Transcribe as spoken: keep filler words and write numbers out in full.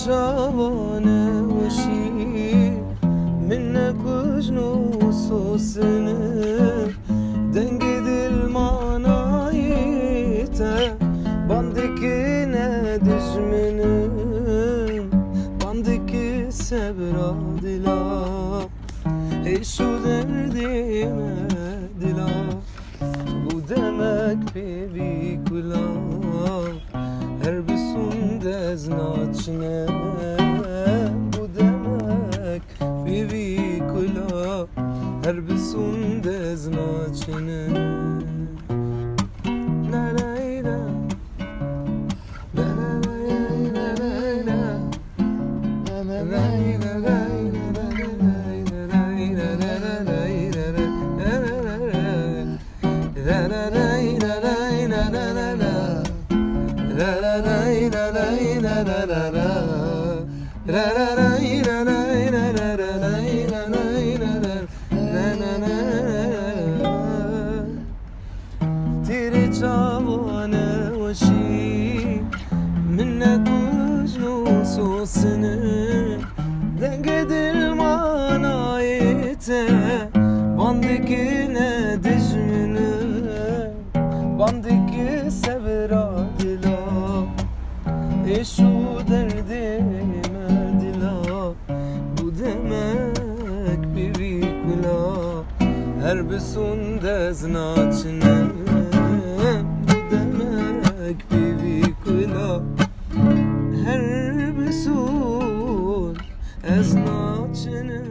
Çawa neweşî min nekujno sosine, dengê dil manayê te bandikine dijminim, bandiki sebra dila, êş û derdê me dila. Bû demek pê vî kula, her bi sûnd ez naçine. Bû demek pê vî kula, her bi sûnd ez naçine. La la la. La la la la la la. Têrê çawa neweşî min nekujno sosine, dengê dil manayê te bandikine dijminim, bandiki sebra dila, êş û derdê me dila. Bû demek pê vî kula, her bi sûnd ez naçine. Bû demek pê vî kula, her bi sûnd ez naçine.